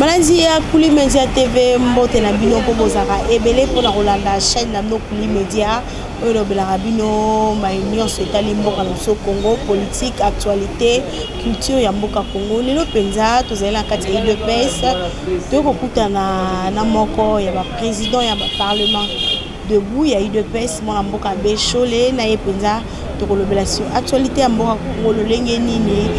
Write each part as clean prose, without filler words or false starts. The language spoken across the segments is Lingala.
Balandi ya Kuli Media TV, mbote na bino mpo bozalaka ebele mpona kolanda chaîne na bino Kuli Media oyo elobelaka bino mai nyonso etali mboka na biso Congo, politique, actualité, culture ya mboka Congo. Lelo mpenza tozali na kati ya UDPS, toyei kokutana na moko ya baprésident ya baparlement debout ya UDPS, mwana mboka Beshole. Na ye mpenza tokolobela sur actualité ya mboka Congo, lolenge nini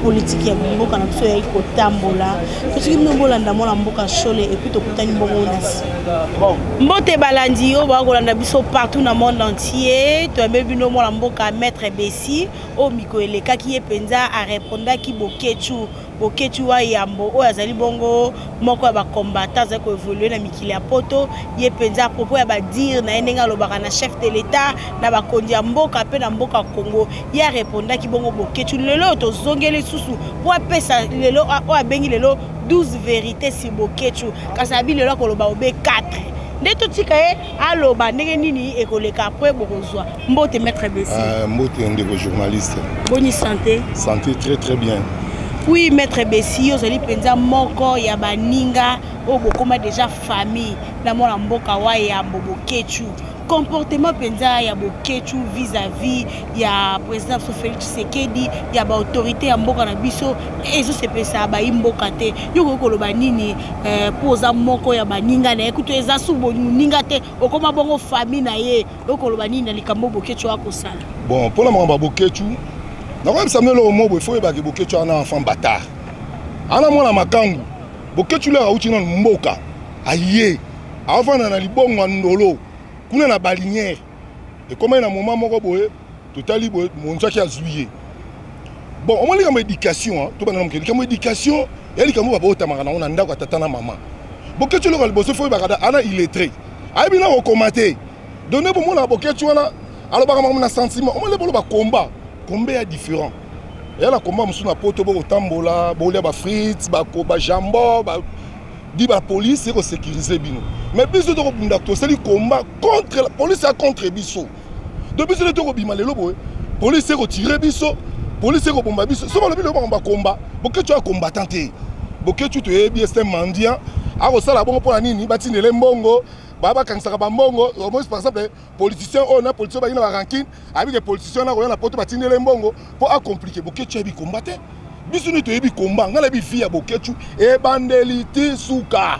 politique ya mboka na biso eyaki kotambola. Tosoki bino bolanda mwana mboka Shole, et puis tokutani mbongo na nsima. Mbote balandi oyo bakolanda biso partout na monde entier, toyambi bino mwana mboka Maître Bessi oyo miko elekaki ye mpenza arépondaki Boketshu, Boketshu wa Yambo oyo azali bongo moko ya bacombattant, azali koévoluer na mikili ya Poto. Ye mpenza, propos ya badires na ye, ndenge alobaka na chef de l'État, na bakonzi ya mboka mpe na mboka Congo, ye arépondaki bongo Boketshu. Lelo oyo tozongeli lisusu mpo apesa lelo oyo abengi lelo 12 vérité sur Boketshu, kasi abi lelo akoloba obe 4 nde totika ye aloba ndenge nini ekoleka. Après bokozwa. Mbote, Maître Bessi. Mbote, ndeko journaliste. Boni santé? Santé très très bien. Oui, Maître Bessi, ozali mpenza moko ya baninga oyo bokóma déjà famille na mwana mboka wa Yambo Boketshu. Comportement mpenza ya Boketshu vis-à-vis ya président biso Félix Tshisekedi, ya baautorité ya mboka na biso, ezosepesa bayi mboka te. Yo koki koloba nini mpo oza moko ya baninga na ye? Kutu eza su moninga te, okóma bongo famille na ye. Oyo koloba nini na likambo Boketshu akosala? Bon, mpona makambo ya Boketshu, nakoyebisa bino eloko moko boye. Faut oyebaki Boketshu ana enfant bâtard, ana mwana makangu. Boketshu lero auti nanu mboka, aye aofanda na libongo ya ndolo kuna na balinière. Ekomai na moment moko boye, totali boye, monzwaki azwi ye. Bon, omoni likambo éducation, tobanda na moke. Likambo éducation ya likambo babotamaka nango na ndako ya tata na mama. Boketshu, eloko ya liboso faut oyebaka, ana illettré, ayebi na kokoma te. Donc nde bomona Boketshu wana alobaka makambo na sentiment. Omoni boloba komba kombe ya différent, eya na komba mosusu na Poto, bokotambola, bolia bafrites, bajambon, di bapolice ekosécuriser bino. Mais biso tokobunda, tosali combat contre police ya contre biso. Donc biso nde tokobima lelo boye, police ekotirer biso, police ekobomba biso. So balobi lelo makambo bakomba, Boketshu ya combattant te. Boketshu toyebi, c'est mendiant. Akosala bongo mpo na nini? Batindele mbongo, baya bakangisaka bambongo. Omoni par exemple politicien oyo na politicien bangi na barancune, ayebi ke politicien wana koya na Poto, batindele mbongo mpo acompliquer. Boketshu ayebi komba te, biso nde toyebi komba. Ngai nayebi vie ya Boketshu ebandeli ti suka.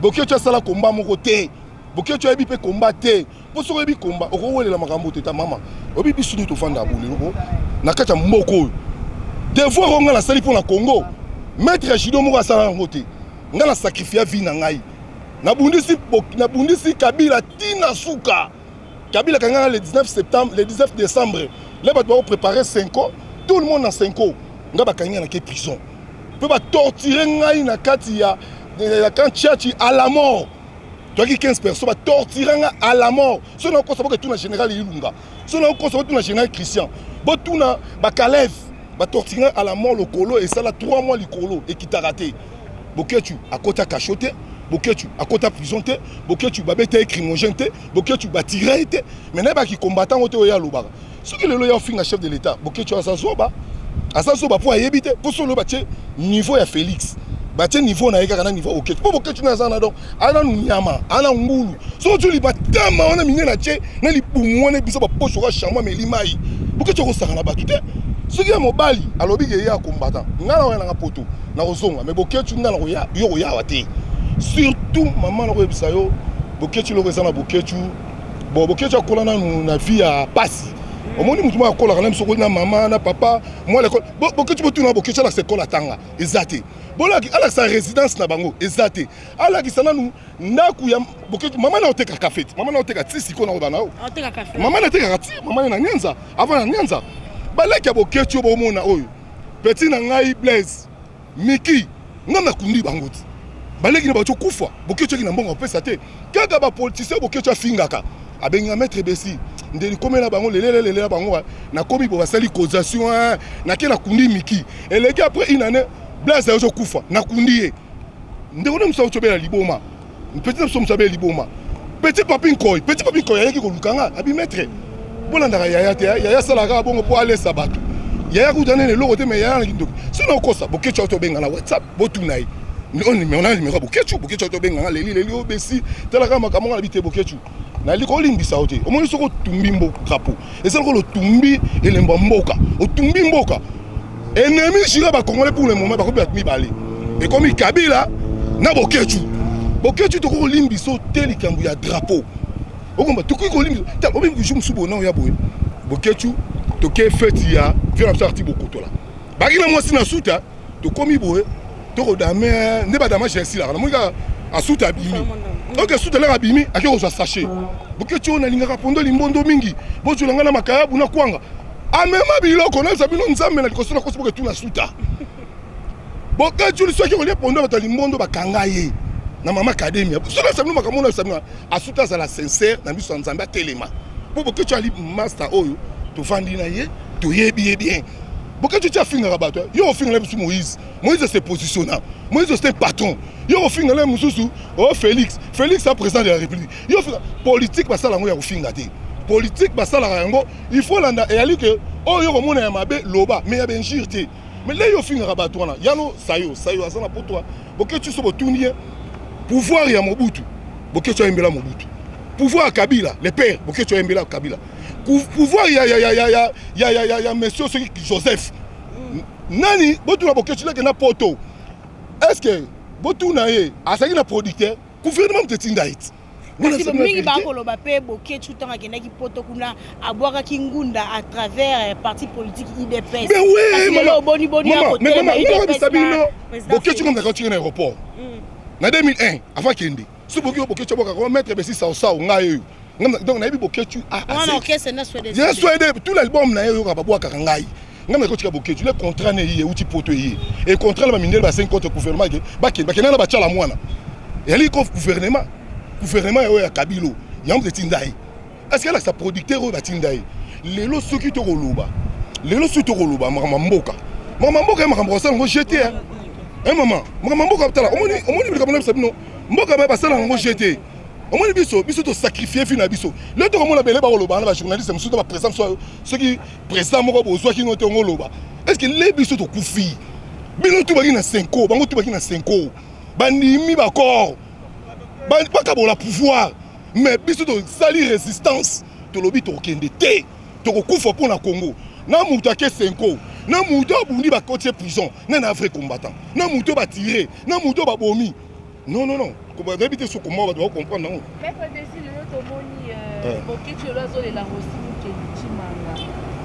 Boketshu asala komba moko te, Boketshu ayebi mpe komba te, mpo soki oyebi komba, okowelela makambo te. Ta mama oyebi, biso nde tofanda bolelo na kati ya mboka oyo. Devoir oyo ngai nasali mpo na Congo, maître ya judo moko asala yango te. Ngai na sacrifier vie na ngai, nabundisi, nabundisi Kabila ntina suka. Kabila kanganga le 19 septembre, le 19 décembre, le bato bakopréparer 5 ans, tout le monde na 5 ans. Ngai bakangi ngai, nake prison mpe batorturer ngai na kati ya camp Tshatshi à la mort. Toyaki 15 personnes, batorturer ngai à la mort. So nakokosa, boketuna général Ilunga. So nakokosa, botuna général Christian, botuna bakaleve. Batorturer ngai à la mort, lokolo esala 3 mois, likolo ekitaka te. Boketshu akota cachot te, Boketshu akota prison te, Boketshu babeta ye lacrymogène te, Boketshu batira ye te. Mais nayebaki combattant ngo te. Oyo alobaka, soki lelo ya ofinga chef de l'État, Boketshu aza zoba, aza zoba mpo ayebi te. Mpo solo batie niveau ya Félix, batie niveau na ye kaka na niveau ya Boketshu, mpo Boketshu na aza na, donc aza nanu nyama, aza na ngulu. Soki ozwi libatama wana minene, atie na libumu wana, ebisa bapoche oka chambo, ameli mai. Boketshu akosaka na bato te. Soki ya mobali alobi ke ye ya combattant, ngai na oya nanga Poto, nakozonga. Mais Boketshu, ngai nakoya, yo koyawa te. Surtout mama, nakoyebisa yo, Boketshu, eloko eza na Boketshu. Bon, Boketshu akola nanu na vie ya pasi. Omoni motu moko akolaka na biso na mama na papa mwa lekole. Boketshu, botuna Boketshu, alakisa ekole atanga, eza te. Bolaki alakisa résidence na bango, eza te. Alakisa nanu ndako ya Boketshu. Mama na oteka kafe te, mama na oteka ti sikoyo nakoba na yo, mama na atekaka ti mama na Nyanza, avant na Nyanza. Baleki ya Boketshu oyo bomona oyo, petit na ngai Blaise, Miki, nga nakundi bango ti baleki na bato kufa. Boketshu aki na mbongo apesa te, kaka bapoliticien. Boketshu afingaka, abenga maître Besi nde likomela bango lelelelelela bango. Nakomi bo basali causation, nake nakundi Miki. Eleki après une année, Blaise azokufa, nakundi ye. Ndeko na mosu auti liboma, petit na biso mosu abela liboma, petit Papi Nkoi. Petit Papi Nkoi ayaki koluka nga, abi: "Maître, bolandaka yaya te, yaya asalaka bongo mpo alesa bato. Yaya kuta nene eloko te, mais yaya na kindoki." So nakokosa, Boketshu auti obenga na WhatsApp, botuna ye. Oyo numéro na numéro ya Boketshu. Boketshu tobenganga leli leli obesi, talaka makambo nga na bi te. Boketshu, nali kolimbisa yo te. Omoni, soki otumbi mbo drapeau, eza lokola otumbi elembo ya mboka, otumbi mboka. Ennemi juré Bacongolais pour le moment bakomi bato mibale, ekomi Kabila na Boketshu. Boketshu, tokoki kolimbisa yo te likambo ya drapeau. Okomba, tokoki kolimbisa. Obi jour mosusu boye, na oya boye, Boketshu, toke fête ya vieux na biso Arti Bokotola, baki na mwasi na suta. Tokomi boye, tokodame nde badamage esilaka. Namoni kaka asuta abimi. Ok, suta laka abimi, ake kozwa sachet. Boketshu oyo nalingaka pondo limbondo mingi, bozwela ngai na makayabu na kwanga. Amema biloko. Nayebisa bino, Nzambe na likoso nakosi. Boketu na suta, Boketshu soki kolia pondo, bato ya limbondo bakanga ye na mama academia. So nayebisa bino makambo, nayebisa bino, asuta azala sincère na miso ya Nzambe, atelema mpo Boketshu ali master oyo tovandi na ye, toyebi ye bien. Boketshu ti afingaka bato, yo ofingela biso Moïse. Moïse se positionna, Moïse, c'est un patron. Yo ofingela mosusu o Félix. Félix a président de la République. Yo ofinga politique, basala yango ya kofinga te. Politique basalaka yango, il faut landa. Eyali ke oyo komona ya mabe, loba, mais ya bainjure te. Mais le yo ofingaka bato wana yano sayo sayo aza na potwa. Boketshu, so botuni ye, pouvoir ya Mobutu, Boketshu ayembela Mobutu. Pouvoir ya Kabila le père, Boketshu ayembela Kabila. Pouvoir ya monsieur soki Joseph nani, botuna Boketshu leke na poto. Est ce que botuna ye, azalaki na producteur? Gouvernement moto etinda ye ti. Kasi mingi bakoloba mpe Boketshu, ntango akendaki poto kuna, abwakaki ngunda à travers parti politique UDPS. Boni boni? Bino Boketshu komzaka otika na aéroport na 2001 avant akende. So boki Boketshu abwakaka maître Besi Saosao, ngai oyo. Donc nayebi Boketshu Swede. Tout l'album na ye oyoka, babwakaka ngai. Ngai nakotika Boketshu le contrat na ye euti poto ye e contrat na bamindele basengi contre gouvernement ke bakende, bakende na batiala mwana. Eyali ko gouvernement oyo ya Kabilo, yango moto etinda ye. Est ce que alakisa producteur oyo batinda ye? Lelo soki tokoloba, lelo soki tokoloba makambo ya mboka, makambo ya mboka ye, makambo kosala yango jete e mama, makambo ya mboka. Tala, omoni, omoni likambo na bisa bino, mboka baye basala yango jete. Omoni, biso tosacrifie vie na biso. Lelo tokomona bele bakoloba na bajournaliste mosusu to baprésident mosusu. Soki président moko bozwaki ngo te, ongo oloba. Est ce que le biso tokufi? Bino tu baki na cinco, bango tu baki na cinco, bandimi baccord, bakabola pouvoir. Mais biso tosali résistance, tolobi tokokende te, tokokufa mpo na Congo. Na moto ake cinco, na moto abundi, bakoti ye prison, na na vrai combattant, na moto batire, na moto babomi. Non, non, non, nayebi te soko moko bato bakocomprendre yango. Maître Desi, lelo tomoni Boketshu lelo azolela Rossy Mukendi Tshimanga.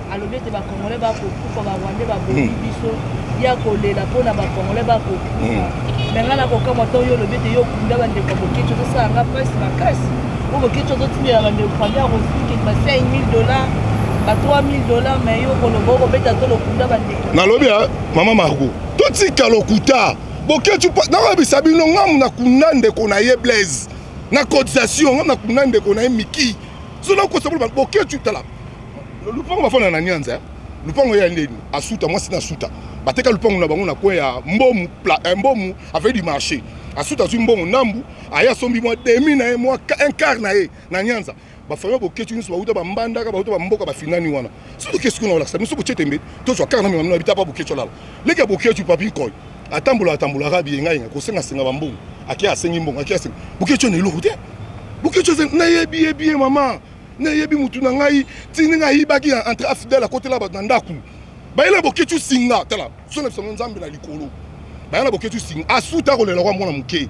Alobi ete Bacongolais bakokufa, Barwandais babomi biso, ya kolela mpona Bacongolais bakokufa. Me ngai nakokamwa ntango yo olobi ete yo okunda bandeko ya Boketshu. Ozosala nga mpasi makasi po Boketshu azotindela bandeko, famille ya Rossy Mukendi, ba 5000 dollars, ba 3000 dollars. Mais yo koloba okobeta to lokunda bandeko. Nalobi ya mama Margot, totika lokuta. Boketshu, nakoyebisa bino, ngamu nakunda ndeko na ye Blaise na cotisation, ngamu nakunda ndeko na ye Miki. So nakosa bolo. Boketshu, tala lupango bafanda na Nyanza, lupango ya ndeni asuta mwasi na suta, bateka lupango na bango na coin ya Mbomu, Mbomu avenue du Marché. Asuta azwi mbongo ndambu, aye asombi mwa demi na ye, mwa un quart na ye na Nyanza. Bafamille Boketshu nyonso bauta bambandaka, bauta bamboka, bafinani wana. Soki toke sikoyo na olakisa biso botie tembe, tozwa kaka na mema na bitapa. Boketshu alala leki ya Boketshu Papi Nkoi, atambola atambolaka biyenga yenga, kosengasenga bambongo. Ake asengi mbongo, ake asengi. Boketshu na eloko te. Boketshu, nayebi ye bien, mama, nayebi mutu na ngai. Ti ndenge ayibaki entre afidèle, akotela bato na ndako, bayela Boketshu singa. Tala, so na biso Nzambe na likolo, baya na Boketshu singa. Asuta kolela kwa mwana moke,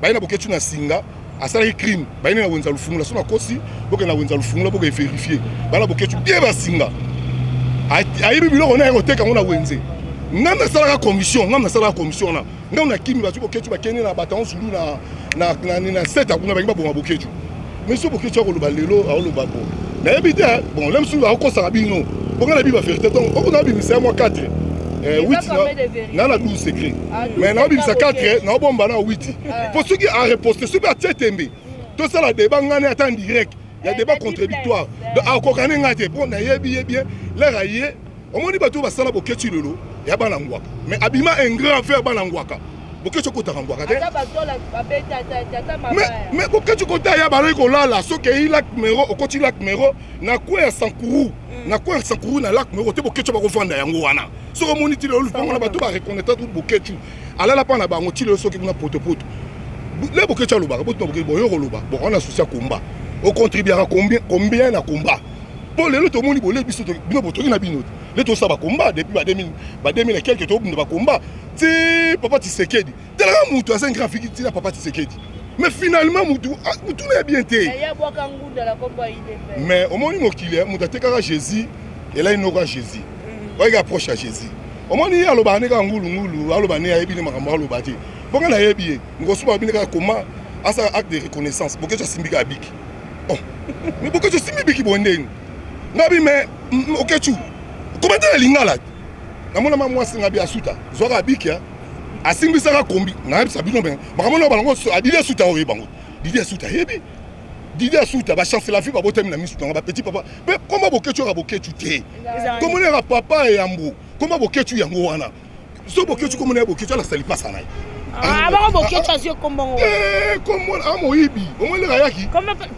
baye na Boketshu na singa. Asalaki crime, bayini na wenza Lufungula. So nakosi, bokende na wenza Lufungula, boke vérifier. Baya na Boketshu bien basinga. Ayibi biloko na ye, koteka yango na wenze. Ngai nasalaka commission, ngai nasalaka commission wana. Ngai nakimi, bazwi Boketshu, bakende na bataon Zulu na seta kuna, bangi babonga Boketshu. Mais so Boketshu akoloba lelo, aoloba bon, nayebi te. Bon, le mosusu akosaka bino bonga nayebi bavérité. Donc okona abimisa ya mwa 4, 8 na 12 secret, mais naobimisa 4, naobomba na 8, po soki areposte, soki atie tembe, tosala débat ngani ata en direct ya débat contradictoire. Donc akoka ne ngai te, mpo nayebi ye bien. Lere aye, omoni bato oyo basala Boketshu lelo ya bana ngwaka, mais abima un grand frère bana ngwaka. Boketshu okotaka ngwaka te. Mais Boketshu kota ya balaki kolala soki eyi lac Mero, okoti lac Mero na coin ya Sankuru, na coin ya Sankuru na lac Mero te. Boketshu bakovanda yango wana. Soki omoni ti lelo lupango na bato bareconnaître tout, Boketshu alala mpa na bango ti lelo. Soki kuna potopoto le Boketshu alobaka, botuna Boketshu, boyo koloba bon, wana susi ya komba ocontribuaka combien, combien na komba? Mpo lelo tomoni bolie biso, bino botoki na bino le tosala bakomba depuis ba 2000, ba 2000 et quelque. Tobunda bakomba ti papa Tisekedi. Talaka mutu aza grand fiki ntina papa Tisekedi, mais finalement mutu mutu na ya bien te. Mais omoni mokili, mutu atekaka Jésus, elai noko ya Jésus oyaki approche ya Jésus. Omoni ye alobaka nde kaka ngulungulu, aloba nde ayebi nde makambo aloba te. Mponga nayebi ye mokosuba babi nde kaka koma asala acte de reconnaissance. Boketshu asimbi kaka biki. Oh, mais Boketshu osimbi biki boye ndenge ngabi? Mais Oketshu koma te na lingala. Namona ma mwasi ngabi asuta zwaka biki, asimbisaka kombi. Nayebisa bino me makambo na bango. Didi asuta oyo bango, Didi asuta ayebi, Didi asuta bachance la vie babotami na misu nanga bapetit papa. Mpe komba Boketshu yaka Boketshu te, komona yaka papa eyambo. Komba Boketshu yango wana. So Boketshu komona ya Boketshu alakisa lipasa na ye. Abako Boketshu azwi kombongo. Komona amoyibi, omoni ndenge ayaki.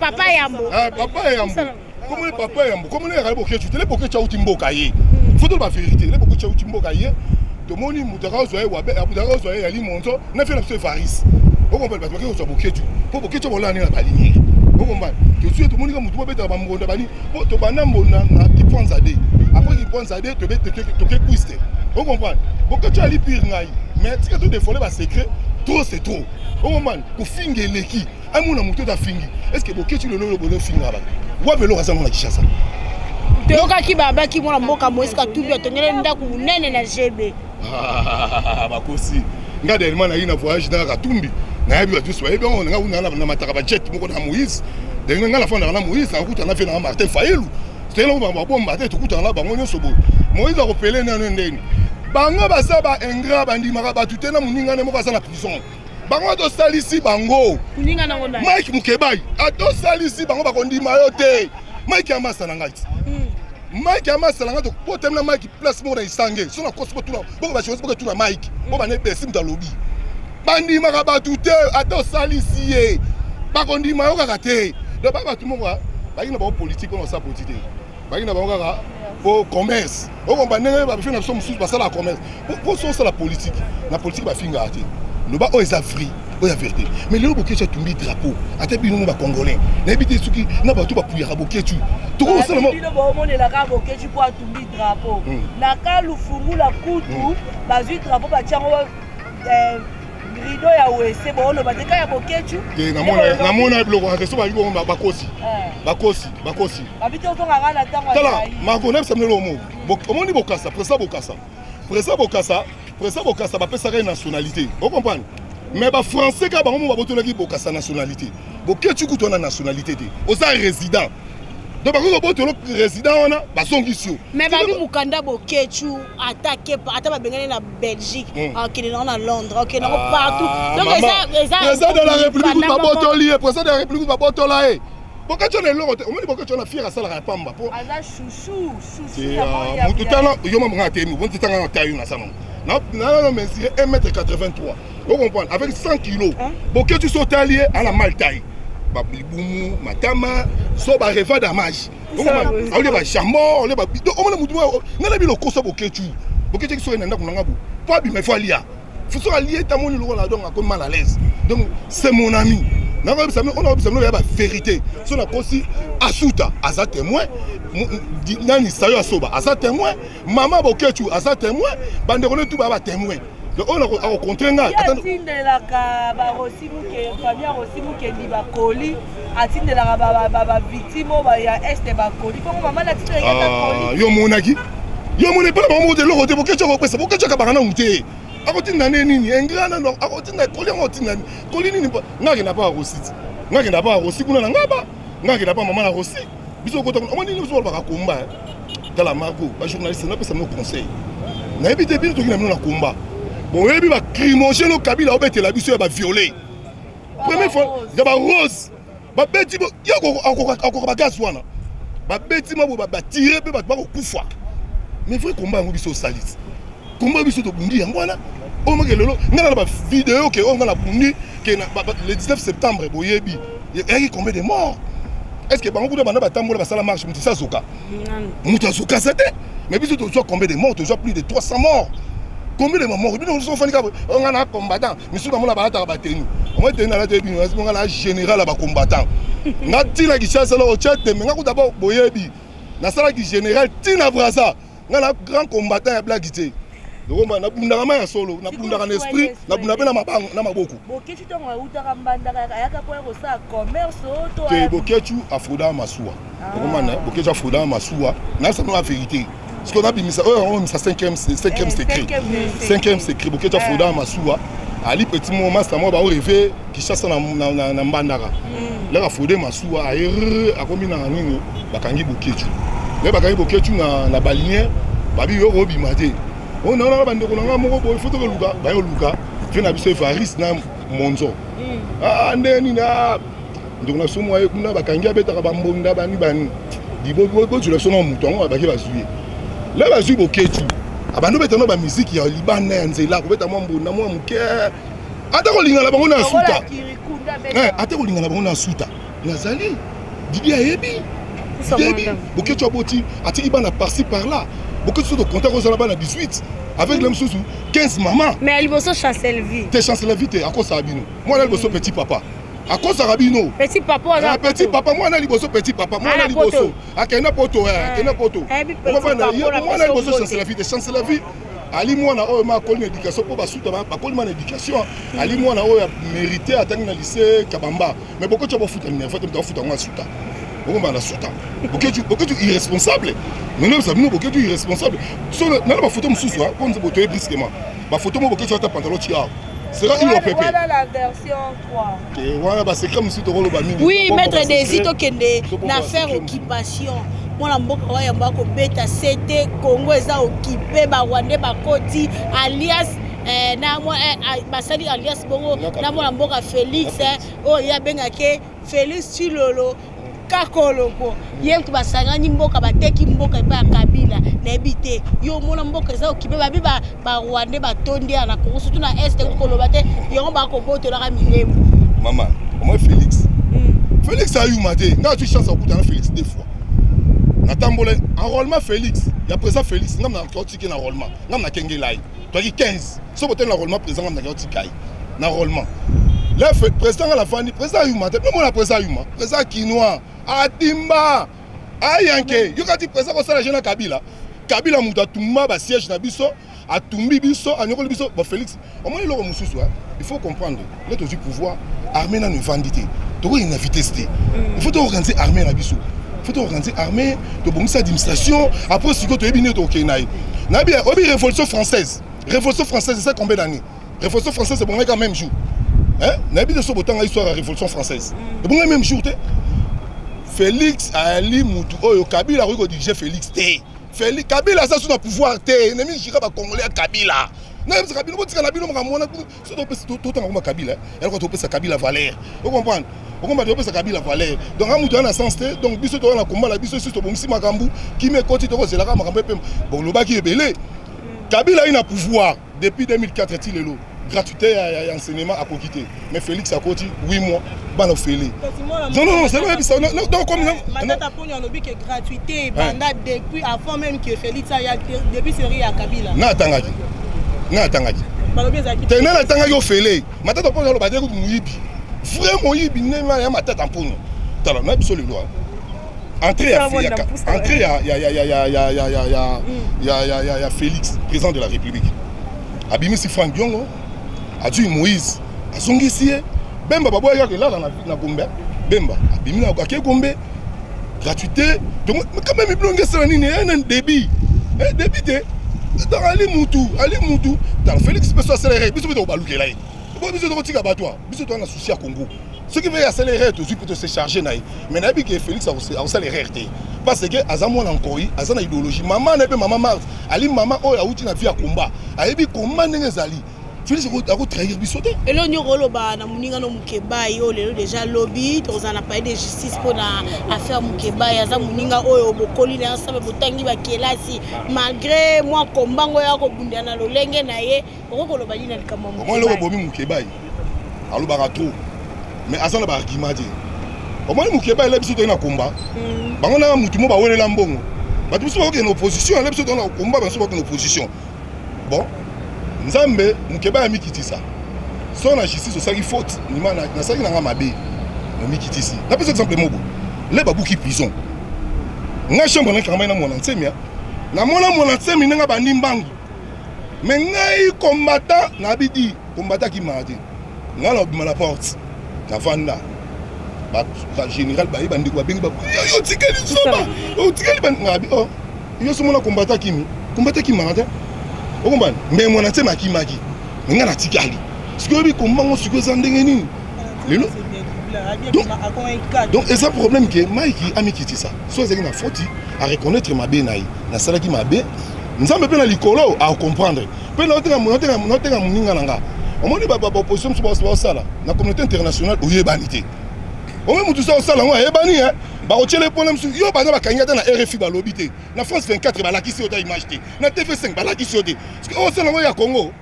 Papa yambo. Papa yambo, komona papa yambo, komona yaka Boketshu te. Le Boketshu auti mboka ye, faut toloba vérité. Le Boketshu auti mboka ye, tomoni moto akozwa ye wabe, moto akozwa ye yali monzo na fe na biso Evariste. Okomprendre, bato bake kozwa Boketshu mpo Boketshu bolala nde na baliniere. Okomprendre, tozwi, tomoni ka motu bobetaka bambonda bani mpo tobanda mbonda na Kiponza de, après Kiponza de toke kwiste. Okomprendre, Boketshu ali pire ngai, mais tika todévoiler basecret, trop c'est trop. Okomprendre, kofinga eleki, amona moto oyo afingi. Est ce que Boketshu lelo oyo bono ofinga bato wapi? Eloko aza ngo na Kinshasa. Toyokaki babaki mwana mboka Moïse Katumbi atongeli ndako monene na GB. Bakosi nga. Dernièrement nayi na voyage na Katumbi, nayebi bato nyonso bayebi yango. Nga kuna na mataka bajet moko na Moïse. Ndenge nga nafandaka na Moïse, nakutana na fe na Martin Fayulu, toyela bango babomba te, tokutana na bango nyonso boye. Moïse akopele nano ndeni bango baza ba ingrat, bandimaka bato te. Na moninga ne moko aza na prison, bango tosalisi bango. Mike Mukebai atosalisi bango, bakondima yo te. Mike amasa na ngai ti Mike amasa na ngai, tokotami na Mike place moko na Isange. So nakosi, botuna boko bachose, boketuna Mike bo bana ebesi. Moto alobi bandimaka bato te, ata osalisi ye bakondima yo kaka te. Donc ba bato moko baki na bango politique mpona kosala politique te, baki na bango kaka po commerce. Okomba ndenge bafe na biso mosusu basalaka commerce po so osala politique. Na politique bafingaka te, loba oyo eza vrai, oyo ya vérité. Mais lelo Boketshu atumbi drapeau, ata bino mo bacongolais nayebi te soki na bato bapuyaka Boketshu tokosala. Bino bomonelaka Boketshu mpo atumbi drapeau na kalufungula kutu, bazwi drapeau batiango rideau ya wese, booloba te ka ya Boketshu. Te, namona biloko wana te. So bayi bongo, bakosi, bakosi, bakosi. Babi te ozongaka na ntango. Tala Marco, nayebisa bino eloko moko. Omoni Bokasa, président Bokasa, président Bokasa, président Bokasa bapesaka ye nationalité, ocomprendre? Mais bafrançais kaka bango mo babotolaki Bokasa nationalité. Boketshu kutu wana nationalité te, oza résident. Donc bakoki kobotola résident wana, bazongisi yo. Mais babi mokanda Boketshu ata kepa, ata babengani na Belgique, akende nango na Londres, akende nango partout. Donc eza président de la République babotoli ye, président de la République babotola ye. Boketshu na eloko te. Omoni Boketshu na fiere asalaka ya pamba po aza chouchou. Motu tala yo mama, nga atemi bonti tanga na taille na sango na mesure 1 mètre 83, ocomprendre, avec 100 kilos. Boketshu so otali ye ala mal taille, libumu, matama, so bareva damage, aolia bajambon, aolia. Omona motu nga na bilokosa Boketshu. Boketshu soki na ndako nanga bo po abima, ifo alia, so alie tamoni lokola, donc akomi mal à l'aise. Donc c'est mon ami, nakoyebisa bino, oyo bino ya bavérité. So nakosi, asuta aza témoin, nani sayo asoba aza témoin, mama Boketshu aza témoin, bandeko ne tu baya batémoin. Donc oyo akocontre ngai. Atindelaka barosi muke, famille ya Rosi Mukendi bakoli, atindelaka bavictime oyo ya Est bakoli bongo mama natindelaka koli. Yo monaki, yo moni mpona bango moko te, eloko te. Boketshu akopesa, Boketshu akabaka nanu te. Akotinda nde nini? Ingrat nanu akotinda koli yango, akotinda koli nini? Nga akenda pa Rosi ti, nga akenda pa Rosi kuna na ngaba, nga akenda pa mama na Rosi. Biso okota kuna, omoni nini? Biso balobaka komba. Tala Marco, bajournaliste, napesa bino conseil. Nayebi te, bino toki na bino na komba, boyebi bacrimogène Kabila obetela biso ya baviole première fois ya barose babeti ye, akoka bagaz wana babeti ma boye, batire mpe bato bakokufa. Mais vrai combat yango biso osali ti komba biso tobundi yango wana. Oyo moke lelo ngai na bavideo ke oyo ngai nabundi ke le 19 septembre, boyebi eyaki combien de morts? Est ce que bango kuna banda batambola, basala marche, moto esi azoka, moto azoka aza te? Mais biso tozwa combien de morts? Tozwa plus de 300 morts. Combien de morts? Bino so ofandi kaka, oyo ngai na combattant. Misusu namona balataka bateni, omoi teni nalata bino, ngai na général ya bacombattant. Nga ntina Kinshasa lo otya tembe nga kuta bo boyebi nasalaki général ntina Braza. Nga na grand combattant ya blague te. Lokomba nabundaka ma ya solo, nabundaka na esprit, nabundaka mpe na mabango na maboko. Bokecu ntango autaka Mbandaka, ayaka mpo ya kosala commerce to? Te, Bokecu afroda masuwa. Okomana Bokecu afroda masuwa, nayebisa bino la vérité. Sikoyo nabimisa oyo yango, bimisa cinquième secret, cinquième secret. Bokecu afroda masuwa, ali petit mo master mo baoreve Kinshasa na Mbandaka. Laka afrode masuwa, aye akomi na nini, bakangi Bokecu. Le bakangi Bokecu na balinière, babi yo kobima te. Oyo naona bandeko na nga moko boye, fo tokoluka, bayoluka vie na biso Evariste na Monzo. Ah, ndenge nini? Ah, ndeko na somo aye kuna, bakangi, abetaka bambonda bani bani, bozwela biso na moto yango. Baki bazwi ye, le bazwi Bokecu, abandi obeta no bamiziki ya libanda ya nzela, kobeta mwa mbonda mwa moke, ata kolingana bango na suta, ata kolingana bango na suta. Nazali Didi, ayebi yebi Bokecu aboti, atiki bana par-ci par-là. Bokecu so tokonta kozala bana 18 avec le mosusu 15 mama. Mais liboso Chancelvie. Te, Chancelvie te, akosaka bino. Mwana liboso petit papa, akosaka bino. Petit papa aza? Petit papa, mwana liboso petit papa, mwana liboso akenda poto, akenda poto. Mwana liboso Chancelvie te. Chancelvie ali mwana oyo ma akoli na éducation, mpo basuta bakoli ma na éducation. Ali mwana oyo mérité, atangi na lycée Kabamba. Mais Bokecu bofuta minerva te, moto afuta yango asuta okomba na suta. Bokecu irresponsable, nonebisa bino, Bokecu irresponsable. So nana bafoto mosusu mpo nze botoye brusquement, bafoto mo Bokecu ata pantalon ti awa sera ilopepe. Wana la version 3. Wana basecret mosusu tokoloba mingi. Oui, maître Desi, tokende na affaire occupation. Mwana mboka wa yambo akobeta sete, Congo eza occupé, barwandais bakoti alias na basali alias bongo na mwana mboka Félix, oyo ye abengaki Félix Tshilolo Kakoloko. Ye mutu basangani mboka, bateki mboka epai ya Kabila. Nayebi te, yo omona mboka eza occupé, babi barwandais batondi ya na Congo, surtout na Est, koloba te yango bakobotolaka milembo. Mama, omoi Félix, Félix ayuma te. Ngai azwi chance akutana Félix deux fois, natambola enrôlement Félix ya président Félix. Ngam na otiki na enrôlement, ngam nakengela ye, toyaki 15. So botali na enrôlement président, ngam naki otika ye na enrôlement le président. Nga nafandi, président ayuma te. Mona président ayuma, président kinois atimba ayanke. Yoka ti président kosala je na Kabila. Kabila moto atumba basiège na biso, atumbi biso, anyokoli biso. Bon, Félix omoni eloko mosusu, il faut comprendre, nde tozwi pouvoir, armée nano evandi te, tokoki na vitesse te. Il faut toorganiser armée na biso, il faut toorganiser armée, tobongisa administration. Après sikoyo toyebi nde tokokende na ye. Nayebi oyebi révolution française. Révolution française eza combien d'années? Révolution française ebongaki ka même jour. Nayebi te so botanga histoire ya révolution française, ebongaki même jour te. Félix ayali mutu oyo Kabila akoki kodirige Félix te. Félix, Kabila aza so na pouvoir te. Ennemi jira bacongolais ya Kabila. Nayebisaka bino, botika na bino makambo wana. So totanga koma Kabila, eloko topesa Kabila valeur, ocomprendre? Okomba topesa Kabila valeur, donc a mutu aza na sens te. Donc biso toza na komba na biso, esi tobongisi makambo, kimi ekoti, tokozelaka makambo epema. Bon, lobaki ebele, Kabila ayi na pouvoir depuis 2004 ti lelo, gratuité ya enseignement akoki te. Mais Félix akoti 8 mois, bana ofele. Non, non, non, c'est vrai. Donc comme Matata Ponyo alobi que gratuité ebanda depuis avant même que Félix aya, depuis série ya Kabila. Na atangaki, na atangaki. Balobi ezalaki. Te, nani atangaki ofele? Matata Ponyo aloba te kutu moyibi, vrai moyibi ndenge ya Matata Mponyo. Tala na biso lelo, entrée ya Félix président de la République, abimisi Frank Diongo, azwi Moïse, azongisi ye. Bemba baboyaki kaka elala na Gombe, Bemba abimi, ake Gombe. Gratuité quand même bilongi esala nini? Nani débit, débit te. Donc ali mutu, ali mutu. Tala, Félix mpe so asala erreur, biso mpe tokobalukela ye. Bo biso tokotika bato a biso toza na souci ya Congo. Soki mpe asala erreur, tozwi mpe tose charge na ye. Mais nayebi ke Félix akosala erreur te, parce que aza mwana nkoi, aza na idéologie. Mama na ye mpe, mama Mars, ali mama oyo awuti na vie ya komba, ayebi komba ndenge ezali. Félix akotrahir biso te. Eloko nini okoloba na moninga no Mokebai oyo lelo déjà lobi tokozala na palais de justice mpo na affaire Mokebai? Aza moninga oyo bokoli na ensemble, botangi bakelasi, malgré mwa kombango oyo akobundela na lolenge na ye, okoki koloba nini na likambo ya Omoni eloko bomi Mokebai, alobaka trop mais aza na baargument te. Omoni Mokebai, ele biso toyei na komba bango na mutu mo bawelela mbongo. Bato mosusu bakokende opposition, ele biso toyei na komba, bamosusu bakokende opposition. Bon, Nzambe, Mokebai amikitisa. So na justice osalaki faute, nima nasalaki nanga mabe, omikitisi. Napesa exemple moko: le babuki prison, ngai chambre nakangamai na mwana Nsemi. Namona mwana Nsemi ndenge abandi mbangu, me ngai combattant nabidi combattant akimaka te. Ngai na obima na porte, navanda, bagénéral baye, bandeko babengi: "Yo otikali zoba, otikali." Ngabi o yo so mona combattant akimi, combattant akimaka te, okombani. Me mwana Nsemi akimaki, me ngai natikali. Sikoyo oyebi kombango sikoyo eza ndenge nini lelo? Donc eza problème ke Mike amikitisa. So ezalaki na foti, areconnaître mabe na ye: "Nasalaki mabe." Nzambe mpe na likolo acomprendre mpe naotenga moninga na nga. Omoni baopposition mosusu baosala na communauté internationale, oyebani te. Omoni motu so osala yango, ayebani, bakotiela mpona mosusu. Yo banda bakangi ata na RFI balobi te, na France 24 balakisi yo ta image te, na TV5 balakisi yo te. Osala yango ya Congo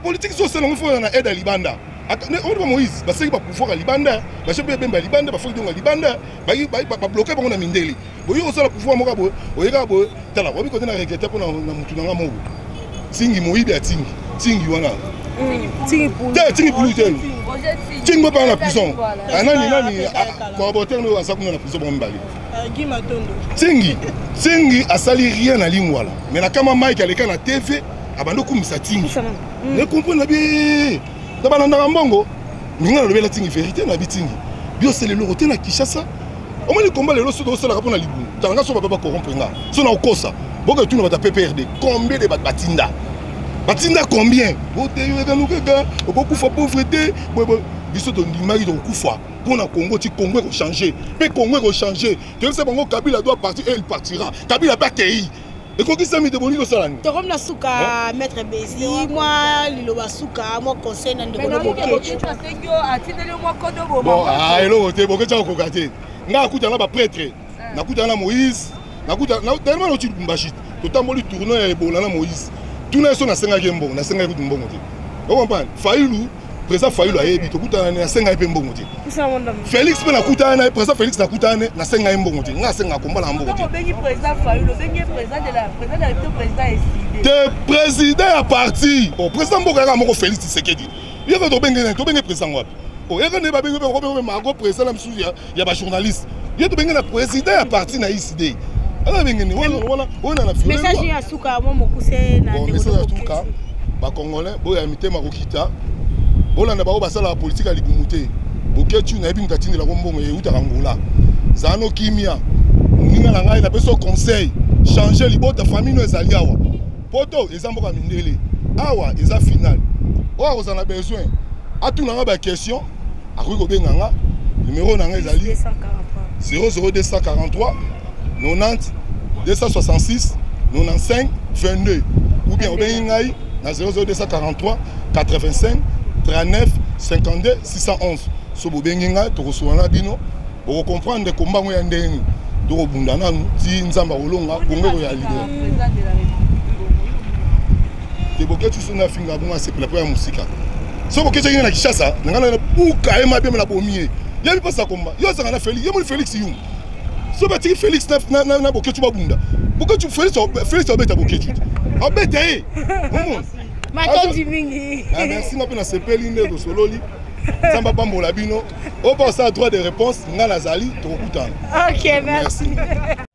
politique, so osala yango fo na aide ya libanda. Omoni ba Moïse basengi bapouvoir ya libanda, bachef mpe Bemba ya libanda, bafoki dongo ya libanda, babloke bango na mindele. Boye osala pouvoir moko boye, oyekaka boye. Tala, oyebi kote na regretter mpo na mutu nanga moko, Tingi, moyibi ya Tingi. Tingi wana te, Tingi Pulu te, Tingi mpo na prison. Nani nani collaborateur no aza kuna na prison, bango mibale. Tingi, Tingi asali rien na Lingwala, mais na kama Mike aleka na TV, abandi okumisa Tingi. Ne comprendre na bi na balandaka mbongo minga. Nalobela Tingi vérité na bi: "Tingi, biosala eloko te na Kinshasa." Omoni komba lelo, soki osalaka mpo na libumu, talanga so baba bacorrompre nga, so na okosa boka etuna bato ya PPRD, combien de bato batinda, batinda combien? Boteyo ekanukaka, okokufa pauvreté boye. Biso tondimaki tokokufa mpo na Congo ti Congo ekochange. Mpe Congo ekochange. Toyebisa bango: "Kabila doit partir et il partira." Kabila mpe akei, ekokisami te. Bolingi osala nini? Tokomi na suka, maître Bezi, mwa liloba suka, mwa conseil na ndeko na Bokecu. Bon, eloko te, Bokecu akokoka te. Ngai akutana na baprêtre, nakutana na Moïse, tellement nauti Lubumbashi, totamboli tournoi ya Ebola na Moïse. Tuna ye so nasengaki ye mbongo. Nasengaki kutu mbongo te, ocomprendre? Fayulu, président Fayulu ayebi, tokutana, nasengaki mpe mbongo te. Félix mpe nakutana na ye, président Félix, nakutana ne, nasenga ye mbongo te. Ngai asengaka kombala na mbongo te. Te, président ya parti, oh, président mboka yaka moko, Félix Tshisekedi. Yaka tobenge nani? Tobenge président wapi? Oyaka nde babenge mpe mako président na misusu ya bajournaliste. Ye tobenge na président ya parti na ICD, aza bengeni wana wana na Message ya suka, mwa mokuse na Bon, message ya suka: bacongolais, boya mitema kokita, bolanda bango basalaka politike ya libumu te. Bokecu, nayebi moto atindelako mbongo eutaka Ngola. Zala no kimia, moninga na ngai. Napesi yo conseil: change libota, famille no ezali awa. Poto eza mboka mindele, awa eza final. Oyo akozala na besoin atunanga baquestion, akoki kobenga nga. Numero na ngai ezali 00243 90 266 95 22, ou bien obengi ngai na 00243 85 39 52 611. So bobengi ngai, tokosola na bino, bokocomprendre kombango ya ndenge tokobunda nanu ti Nzambe akolonga Kongo ekoya libera te. Boketi so na finga bongo, asepela mpo ya mosika. So boketi ngai na Kinshasa na ngai na buka ye mabe na bomi ye. Yebi mpasi komba yo azanga na Félix. Ye moni Félix yuma. So batiki Félix na Boketu babunda, Boketu, Félix abeta Boketu te, abeta ye. Matondi mingi. Merci. Nga mpe nasepeli nde tosololi. Nzambe apambola bino. Oyo mpo osala droit de réponse, nga nazali, tokokutana. Ok, merci, merci.